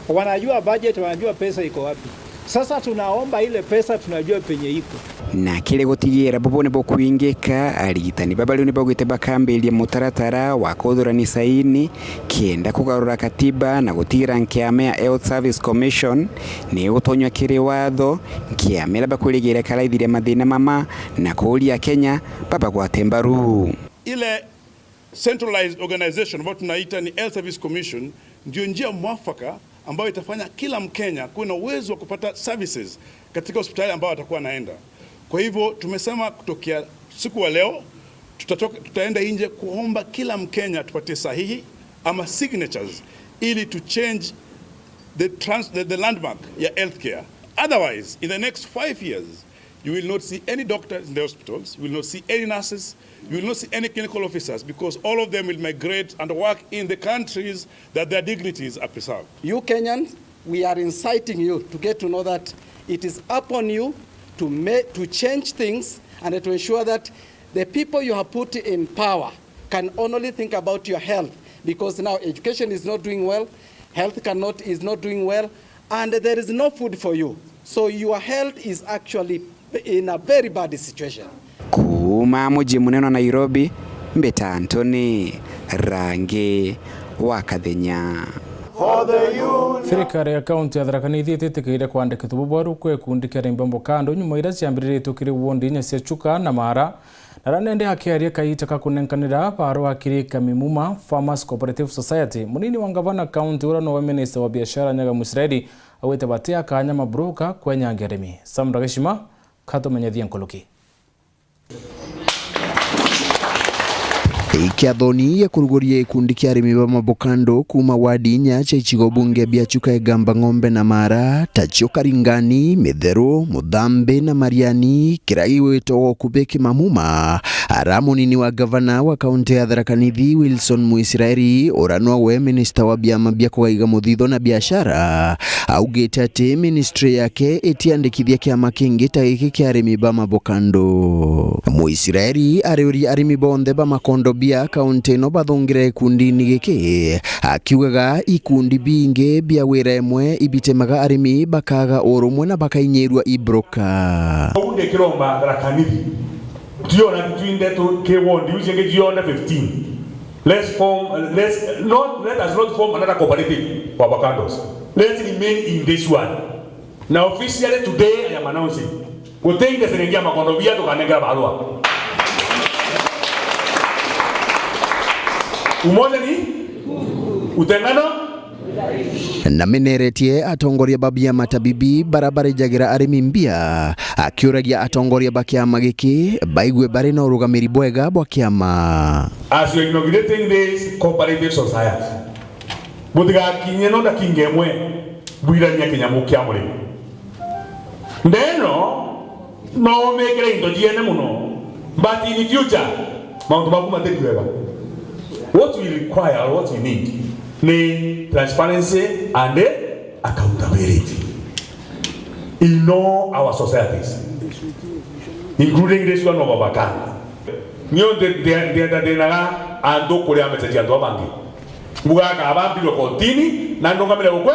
wanajua budget, wanajua pesa iko wapi. Sasa tunaomba ile pesa tunajua penye iko. Na kiri gutigira bubu ni bukwingika, arigitani baba riu ni baugite bakambiria mutaratara wa kuthurania saini kenda kugarura katiba na gutigira nkiama ya Health Service Commission ni gutonywa kiri watho, nkiama iria bakwirigira ikaraithiria mathina mama na kuuria Akenya babagwate mbaru. Ile centralized organization ambayo tunaita ni Health Service Commission ndio njia mwafaka ambayo itafanya kila Mkenya kuwe na uwezo wa kupata services katika hospitali ambayo atakuwa anaenda. Kwa hivyo tumesema kutokea siku wa leo tutatoka, tutaenda nje kuomba kila Mkenya tupatie sahihi ama signatures ili to change the trans-, the, the landmark ya healthcare. Otherwise, in the next five years, you will not see any doctors in the hospitals, you will not see any nurses, you will not see any clinical officers because all of them will migrate and work in the countries that their dignities are preserved. You Kenyans, we are inciting you to get to know that it is upon you to ma-, to change things and to ensure that the people you have put in power can only think about your health, because now education is not doing well, health cannot, is not doing well, and there is no food for you. So your health is actually in a very bad situation. Kuuma muji munene wa Nairobi, mbita Anthony Rangi wa Kathenya. Thirikari ya kaunti ya Tharaka Nithi ititikiire kwandikithua bubwaru kwa gikundi kia arimi ba mbokando nyuma iria ciambiriritue kiri wondi inya cia Chuka na Mara. Na riria nende akiaria kaita ka kunenkanira barua kiri Kamimuma Farmers Cooperative Society, munini wa ngavana kaunti uria nowe minista wa biashara Nyaga Mwisraeli augite bati akanya mabroka kwenyangia arimi. Sam Ndagishima katumenyethie nkuruki. Ikiathoni ya kuruguria gikundi kia arimi ba mabokando kuuma wadi inya cia icigo bunge bia Chuka, Igamba, Ng'ombe na Mara, tacio Karingani, Mitheru, Muthambi na Mariani, kiria gigwitagwa gukubi Kimamuma, ara munini wa gavana wa kaunti ya Tharaka Nithi, Wilson Mwisraeli, uria nowe minista wa biama bia kugaiga muthitho na biashara, augite ati ministry yake itiandikithia kiama kingi ta giki kia arimi ba mabokando. Mwisraeli ariuria arimi bonthe ba makondobia kaunti ino bathungire gikundini giki, akiugaga ikundi bingi bia wira imwe ibitemaga arimi bakaga urumwe na bakainyirua ibroka. Uu ndikiromba Tharaka Nithi. Tiona twinde tu ki ward iu cingi cionthe fifteen. Let's form, let's not, let us not form another cooperative for avocados. Let's remain in this one. Na officially today I am announcing, guti inde ciringi ya makondobia tukanengera barua. Umoja ni utengano. Na meneretie atongoria ba biama ta bibi bara barijagira arimi mbia, akiuragia atongoria ba kiama giki baigue bari na urugamiri bwega bwa kiama. As you are inaugurating this cooperative society, butigakinye no ndakinga imwe bwirania kinyamu kia murimi. Ndeno no umikire into ciene muno, but in future maundu maku matiri wega. What we require or what we need ni transparency and accountability in all our societies, including this one of Abakana. Nio ndi-, ndi-, ndienda ndinaga antu kuria mbeca cia antu abangi. Mbugaga kabambirwe kotini na ndungamire gukwe.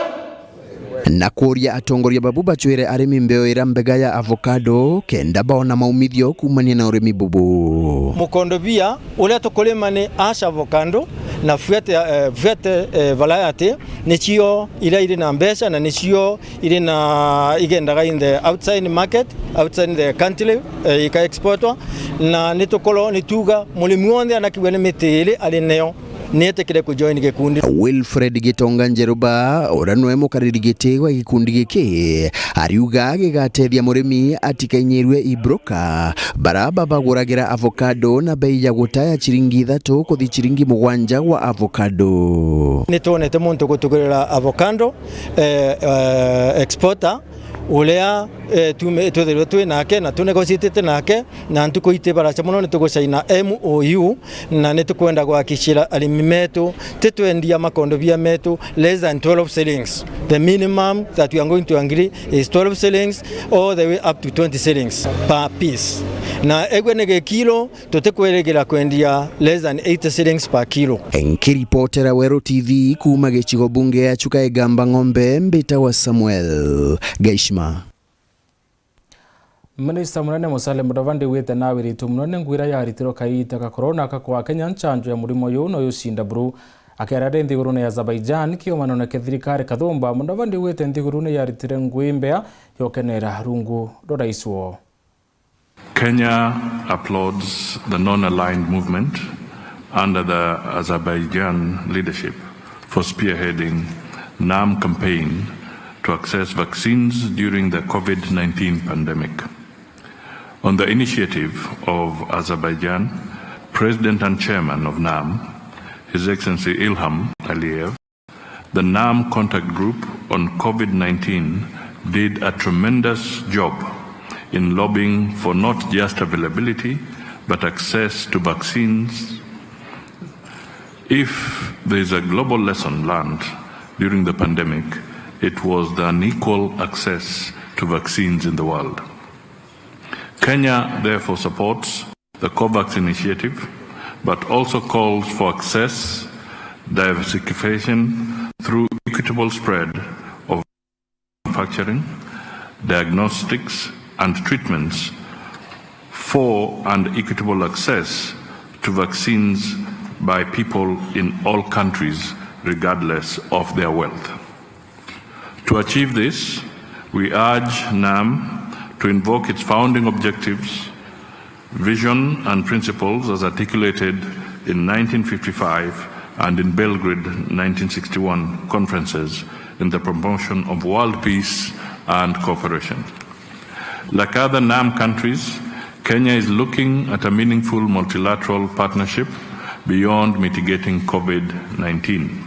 Na kuuria atongoria babu bacwire arimi mbeu iria mbega ya avocado kenda baona maumithio kuumania na urimi bubu. Mukondobia uria tukurima ni Ash Avocado na Fuete, eh, Fuete, eh, variety, nicio iria iri na mbeca na nicio iri na, igendaga in the outside market, outside the country, eh, ika exportwa. Na nitukorwo nituga murimi wonthe anakigwe ni miti iri ari nayo. Nietikire kujoin gikundi. Wilfred Gitonga Njeruba, uria nwe mukariri giti wa gikundi giki, ariuga gigatethia murimi atikainyiirue i broker bara babaguragira avocado na bei ya guta ya ciringi ithatu kuthi ciringi mugwanja gwa avocado. Nitwonete muntu gutugurira avocado, eh, eh, exporter, uria, eh, tume-, twithirwe twi nake na tunegotiatite nake, na ntuku iti baracha mono nitugucaina M O U, na nitukwenda gwakikira arimi metu titwendia makondobia metu less than twelve shillings. The minimum that we are going to agree is twelve shillings all the way up to twenty shillings per piece. Na egwe ni gikilo, tutikwirigira kwendia less than eighty shillings per kilo. Nkiripotera Weru T V kuuma gicigo bunge ya Chuka Igamba Ng'ombe, mbitagwa Samuel Gaishima. Minista munene Musalia Mudavadi augite nawiritue mono ni ngugi iria yaritirwe kagiita ka corona ka kwa Kenya njanjo ya murimo uyu na uyu cinda buru. Akiaria ari nthigurune ya Azerbaijan kiumanone kia thirikari kathumba, Mudavadi augite nthiguru ni yaritire ngugi imbea ya ukenera rungu rwa rais woo. Kenya applauds the non-aligned movement under the Azerbaijan leadership for spearheading NAM campaign to access vaccines during the COVID nineteen pandemic. On the initiative of Azerbaijan, President and Chairman of NAM, His Excellency Ilham Aliyev, the NAM contact group on COVID nineteen did a tremendous job in lobbying for not just availability, but access to vaccines. If there is a global lesson learned during the pandemic, it was the unequal access to vaccines in the world. Kenya therefore supports the COVAX initiative, but also calls for access diversification through equitable spread of manufacturing, diagnostics, and treatments for and equitable access to vaccines by people in all countries, regardless of their wealth. To achieve this, we urge NAM to invoke its founding objectives, vision, and principles as articulated in nineteen fifty-five and in Belgrade nineteen sixty-one conferences in the promotion of world peace and cooperation. Like other NAM countries, Kenya is looking at a meaningful multilateral partnership beyond mitigating COVID nineteen.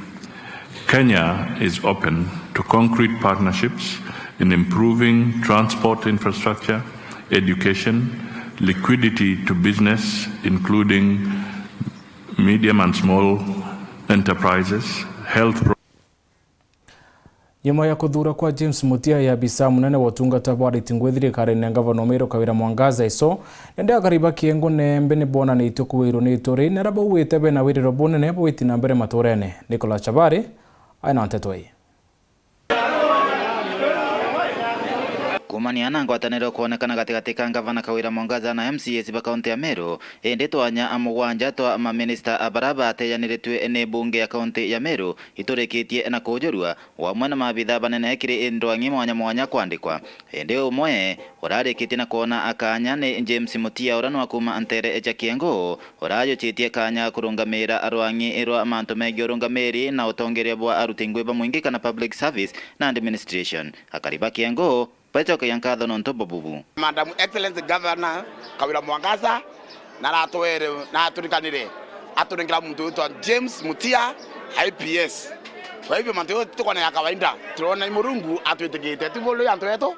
Kenya is open to concrete partnerships in improving transport infrastructure, education, liquidity to business, including medium and small enterprises, health pro- Nyuma ya kuthuura kwa James Mutia ya abisa munene wa utungata bwa ariti ngugi thirikarine ya Ngavana wa Meru Kawira Mwangaza iso, nende akari ba Kiengu na Embe ni bonanitie kuwirwo ni ituri, na aria baugite bena wiriro bunene bwa gwiti na mbere maturene. Nicholas Chabari aina nteto ii. Kuumania na ngwataniro kwonekana gatigati ka Ngavana Kawira Mwangaza na M C As ba kaunti ya Meru, indi twanya mugwanja twa maminista baria batejaniritue ni mbunge ya kaunti ya Meru iturikitie na kujurua, o amwe na maabitha banene kiri ndwang'i mwanya mwanya kwandikwa. Indi umwe urarikitie na kwona kanya ni James Mutia, uria nwa kuuma nteere cia Kiengu, urajukitie kanya kurungamira rwang'i rwa mantu megii urungamiri na utongeria bwa aruti ngugi ba mwingi kana public service na administration. Akari ba Kiengu bacokeria nkatho nontu bwa bubu. Madam Excellency Governor Kawira Mwangaza naratwere, naturikanire, atunengera muntu witwa James Mutia, I P S. Kwa hivyo mantu yo tukona ya kawaida, turona i Murungu atwitikite, ti bulu antu etu.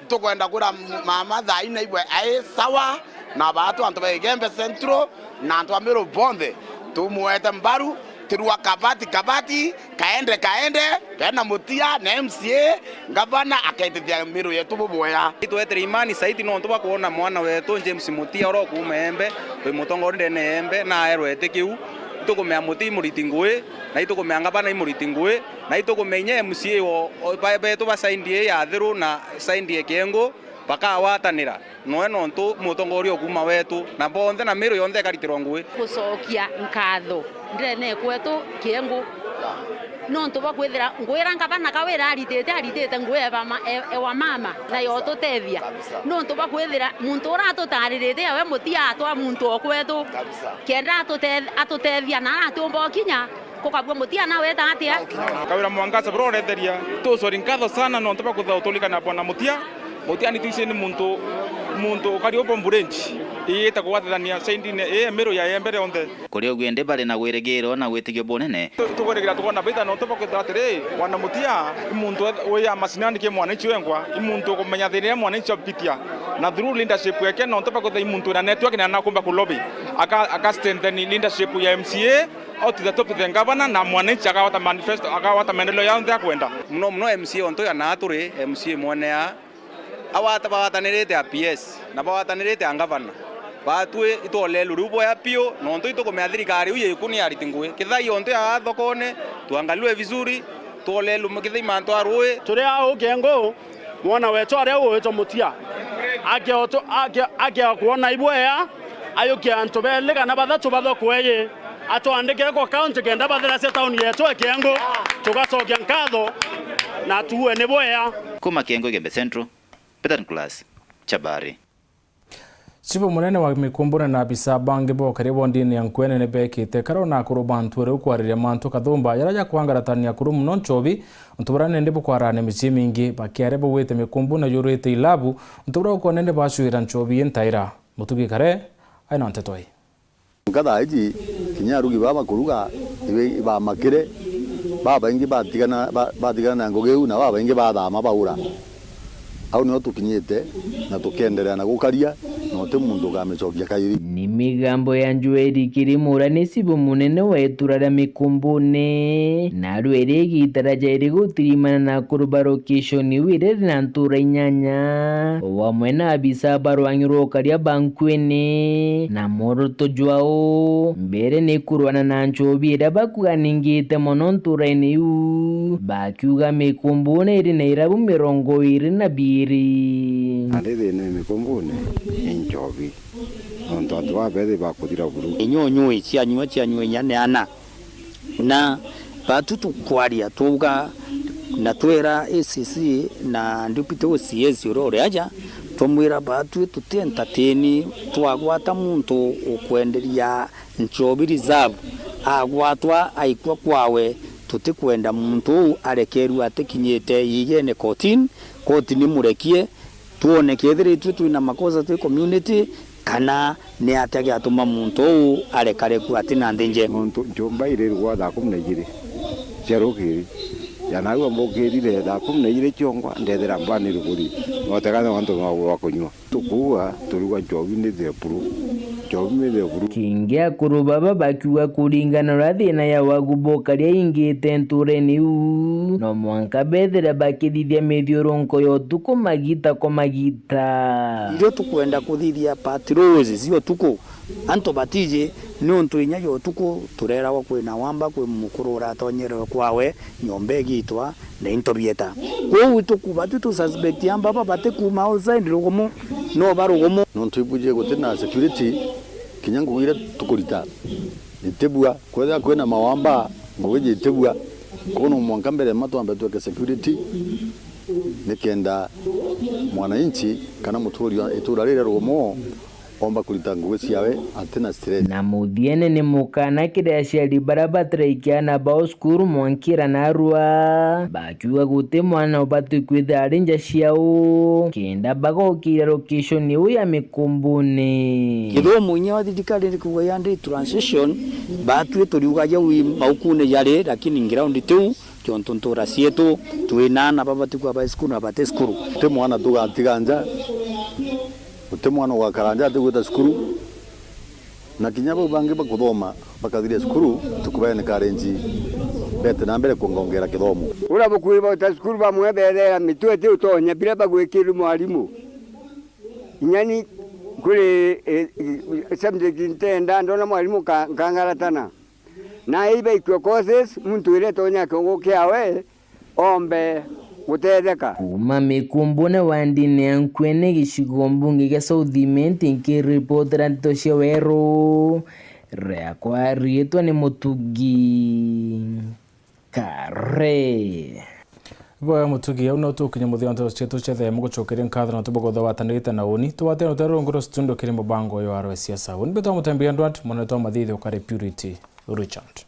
Tukwenda kwira mama thaa ina ibwe ai sawa, na batu antu ba Igembe Central, na antu a Meru bonthe, tumwete mbaru, tirua kabati kabati, kaende kaende, kena Mutia na M C A, ngavana aketithia Meru yetu buboya. Itwetire imani saiti nontu bwa kwona mwana wetu James Mutia uria ukuuma Embe, wi mutongoria ndene ya Embe, na aerwe itikiu, itukumea Mutia i muriti ngugi, na itukumea ngavana i muriti ngugi, na itukumea inya M C A o, o, ba-, betu ba saindi ii ya Thiru na saindi ya Kiengu, bakagwatanira noe nontu mutongoria ukuuma wetu, na bonthe na Meru yonthe ikaritirwa ngugi. Gucokia nkatho ndene kwetu Kiengu. Nontu bwa kwithira ngwira ngavana kawira aritite, aritite ngui ewa ma-, e-, ewa mama na yotutethia. Nontu bwa kwithira muntu uria atutaririte ewe Mutia atwa muntu o kwetu. Kenda atute-, atutethia na atiumba ukinya, kukabua Mutia na weta atia? Kawira Mwangaza buria uretheria. Tucori nkatho sana nontu bwa kwithira utulikana bwana Mutia. Mutia ni twisi ni muntu, muntu ukari ubo mburenji. Iyite kugwatithania saindine ii miru ya yembere onthe. Kuri uguo indi bari na wirigiro na witikio bunene. Tu-, tugwirigira tukoona baita nontu bwa kwithira atiri, bwana Mutia i muntu wi ya macinani ki mwananchi wengwa, i muntu ukumenya thina iria mwananchi apitia, na through leadership yake nontu bwa kwithira i muntu wina network na nakumba kulobi, aka, aka strengthen leadership ya M C A out to the top to the governor, na mwananchi akawata manifesto, akawata maendeleo yonthe akwenda. Muno muno M C A ontu ya naa turi M C A mwene ya Awata-, bawatanirite a P S na bawatanirite a ngavana. Batwi itwolelu riu bwea piu, nontu itukumenya thirikari iu yiku ni ariti ngui. Kithai ontu ya thokone, tuangaliwe vizuri, twolelu kithai mantu a rui. Turi au Kengu, mwana wetu aria ugwitwa Mutia, ake otu-, ake, ake akwona ibwea, ayukie antu beli kana bathatu bathokwe yi. Atwandikire kwa county kenda batheracia tauni yetu e Kengu, tugacokia nkatho na tuue ni bwea. Kuma Kengu Igembe Central, Peter Nicholas Chabari. Chibu munene wa Mikumbune na abisa bangi bokaria bondini ya Nkwene ni bekite karo na akuru bantu riu kwariria mantu kathumba jaria jakwangaratania akuru muno nchobi, untu buria nindi bukwarania micii mingi bakiaria bauite Mikumbune yurite ilabu, untu buria ukwona ni bacuira nchobi intaira. Mutugi Kare aina nteto ii. Nka thaa iji, kinya arugi baa bakuruga, ibe ibamakire, babaingi batigana, ba-, batigana na ngugi iu, na babaingi bathama baura. Au nio tukinyite, na tukenderea na gukaria, na uti muntu ukamicokia kairi. Ni migambo ya Joeli Kirimura ni chibu munene wa itura ria Mikumbune, na rweri igita ria jairi gutirimana na akuru ba location iu iria iri na ntura inyanya, o amwe na abisa ba rwangi rwa ukaria ba Nkwene na mworoto jwao mbere ni kurwana na nchobi iria bakuganingite mono nturaine iu, bakiuga Mikumbune iri na irabu mirongo iiri na biiri. Nandi thina ya Mikumbune ni nchobi, nontu antu baa bethi bakuthira buru. Inyunyui cianyua cianyua inya ni ana. Na batu tukwaria twauga na twera A C C na deputy O C S uria uri aja, twamwira batwi tuti entertain twagwata muntu ukwenderia nchobi reserve, agwatwa aikua kwawe, tutikwenda muntu uu arekerua atikinyite igene kotini, koti ni murekie, twone kethira itwi twina makosa twi community, kana ni atia giatuma muntu uu arekarekua atina nthi nje. Nontu nchumba irirugwa thaa kumi na ijiri cia rukiri, ya nau amba ukirire thaa kumi na ijiri ciongwa, ndethira mbani ruguri, notegana antu magurwa kunyua. Tukuuga turugwa nchobi ni the buru. Nchobi ni the buru. Kingi akuru baba bakiuga kuringana na uria thina ya wagu bokaria ingite nturene iu, no mwanka bethire bakithithia mithiurunko ya utuku magita kwa magita. Irio tukwenda kuthithia patrols cia utuku, antu batiji, niuntu inya ya utuku tureragwa kwina wamba, kwi mukuru uratonyerwe kwawe, nyomba igitwa na into bieta. Kwou itukuba tu tu suspect amba baba bati kuma outside rugumo, no ba rugumo. Nontu ibuje guti na security, kinya ngugi iria tukurita itibua. Kwethira kwina mawamba, ngugi jitibua. Kwou no mwanka mbere ma twambe tweke security, nikenda mwananchi kana muturi wa itura riria rugumo omba kurita ngugi ciawe atina stress. Na muthiene ni mukana kiri aciari baria batiraikia ana bao cukuru mwankira narua, bakiuga guti mwana ubati kwithira ari nja ciao, kenda bagokiria location iu ya Mikumbune. Githumo inya wa thirikari ni kuuga yandi transition, batwi turiuga jau i maukune jari, lakini ground tiu, tiontu ntura cietu twina ana babati kwa ba cukuru na bati cukuru. Ti mwana tugatiga nja. Guti mwana ugakara nja atigwita cukuru, na kinya bau bangi bakuthoma bakathiria cukuru, tukubaeneka arenji bete na mbere kuongongera kithomo. Uria bukui bauta cukuru bamwe bethera mitwe ti utonya biria bagwikirwe mwarimu. Inya ni kuri, eh, eh, subject ntenda, ndona mwarimu ka-, nkangaratana. Na ibaikue courses, muntu iria itonya kiongo kiawe, ombe gutetheka. Kuuma Mikumbune wandine ya Nkwene gicigo mbunge gia South Imenti, nkiripotera ndeto cia Weru, riakwa riitwa ni Mutugi. Kare. Bwega Mutugi, au no tukinya muthia wa nteto cietu cia thaa imwe. Gucokeria nkatho na tubugutha watanirite na uni. Tubwatire rute rungu rwa studio kiri mubango uyu wa Arwe Siasa. Uni mbitwa Mutembia Edward, mwana witwa Mathithi ukari Purity Richard.